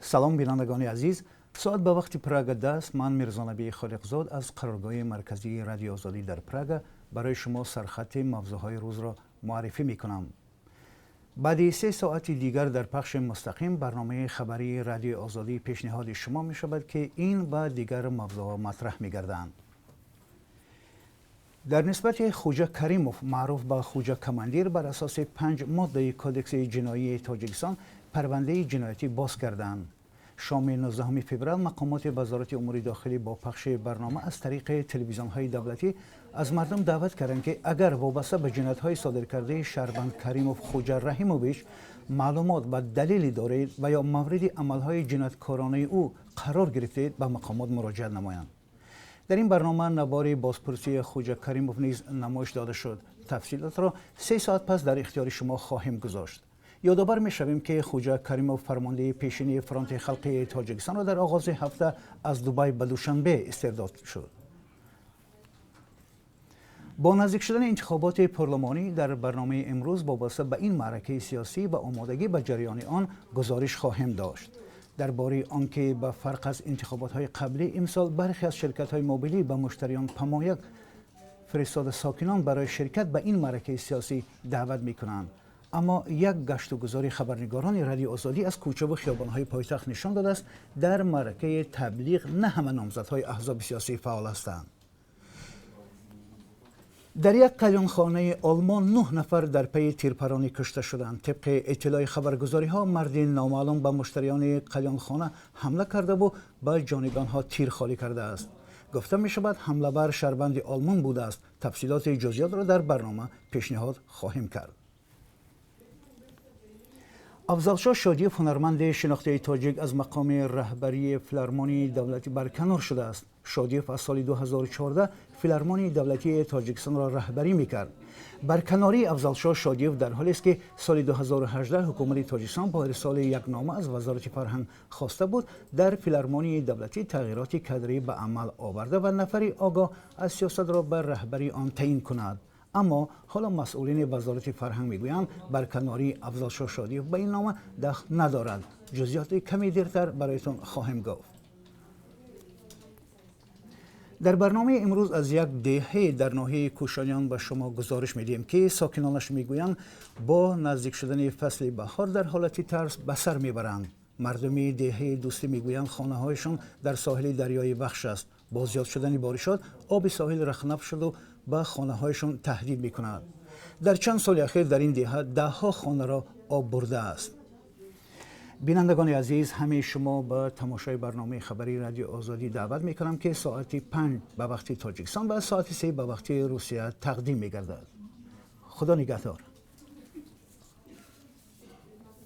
Салом, бинандагони азиз. Соат ба вақти Прага 10 аст. Ман Мирзонаби Холиқзод аз қароргоҳи марказии Радиои Озодӣ дар Прага барои шумо сархати мавзӯъҳои рӯзро муаррифӣ мекунам. Баъди 3 соати дигар дар пахши мустақим барномаи хабарии Радиои Озодӣ пешниҳоди шумо мешавад, ки ин ва дигар мавзӯъҳо матраҳ мегарданд. Дар нисбати Хуҷа Каримов, маъруф ба Хуҷа Командир, бар асоси панҷ моддаи Кодекси ҷиноии Тоҷикистон парвандаи ҷиноятӣ боз карданд. Шоми 19 феврал мақомоти Вазорати умури дохилӣ бо пахши барнома аз тариқи телевизионҳои давлатӣ аз мардум даъват карданд, ки агар вобаста ба ҷиноятҳои содиркардаи шаҳрванд Каримов Хуҷа Раҳимович маълумот ва далеле доред ва ё мавриди амалҳои ҷинояткоронаи ӯ қарор гирифтед, ба мақомот муроҷиат намоянд. Дар ин барнома навори бозпурсии Хуҷа Каримов низ намоиш дода шуд. Тафсилотро 3 соат пас дар ихтиёри шумо хоҳем гузошт. Ёдовар мешавем, ки Хуҷа Каримов, фармондеҳи пешини Фронти халқии Тоҷикистонро, дар оғози ҳафта аз Дубай ба Душанбе истирдод шуд. Бо наздик шудани интихоботи парлумонӣ дар барномаи имрӯз вобаста ба ин маъракаи сиёсӣ ва омодагӣ ба ҷараёни он гузориш хоҳем дошт. Дар бораи он ки ба фарқ аз интихоботҳои қаблӣ имсол бархе аз ширкатҳои мобилӣ ба муштариён памояк фиристода, сокинон барои ширкат ба ин маъракаи сиёсӣ даъват мекунанд. Аммо як гашту гузори хабарнигорони Радиои Озодӣ аз кӯчаву хиёбонҳои пойтахт нишон додааст, дар маъракаи таблиғ на ҳама номзадҳои аҳзоби сиёсӣ фаъол ҳастанд. Дар як қалёнхонаи Олмон нӯҳ нафар дар пайи тирпаронӣ кушта шуданд. Тибқи иттилои хабаргузориҳо, марди номаълум ба муштариёни қалёнхона ҳамла кардаву ба ҷониби онҳо тир холӣ кардааст. Гуфта мешавад, ҳамлавар шаҳрванди Олмон будааст. Тафсилоти ҷузъиётро дар барнома пешниҳод хоҳем кард. Афзалшоҳ Шодиев, ҳунарманди шинохтаи тоҷик, аз мақоми раҳбарии Филармонии давлатӣ барканор шудааст. Шодиев аз соли 2014 Филармонии давлатии Тоҷикистонро раҳбарӣ мекард. Барканории Афзалшоҳ Шодиев дар ҳолест, ки соли 2018 ҳукумати Тоҷикистон бо ирсоли як нома аз Вазорати фарҳанг хоста буд, дар Филармонии давлатӣ тағйироти кадрӣ ба амал оварда ва нафари огоҳ аз сиёсатро ба раҳбарии он таъин кунад. Аммо ҳоло масъулини Вазорати фарҳанг мегӯянд, барканории Афзалшоҳ Шодиев ба ин нома дахл надорад. Ҷузъиёти каме дертар бароятон хоҳем гуфт. Дар барномаи имрӯз аз як деҳе дар ноҳияи Кӯшониён ба шумо гузориш медиҳем, ки сокинонаш мегӯянд, бо наздик шудани фасли баҳор дар ҳолати тарс ба сар мебаранд. Мардуми деҳаи Дӯстӣ мегӯянд, хонаҳояшон дар соҳили дарёи Вахш аст. Бо зиёд шудани боришот оби соҳил рахнаб шуду ба хонаҳояшон таҳдид мекунад. Дар чанд соли ахир дар ин деҳа даҳҳо хонаро об бурдааст. Бинандагони азиз, ҳамаи шумо ба тамошои барномаи хабарии Радиои Озодӣ даъват мекунам, ки соати 5 ба вақти Тоҷикистон ва соати 3 ба вақти Русия тақдим мегардад. Худо нигаҳдор.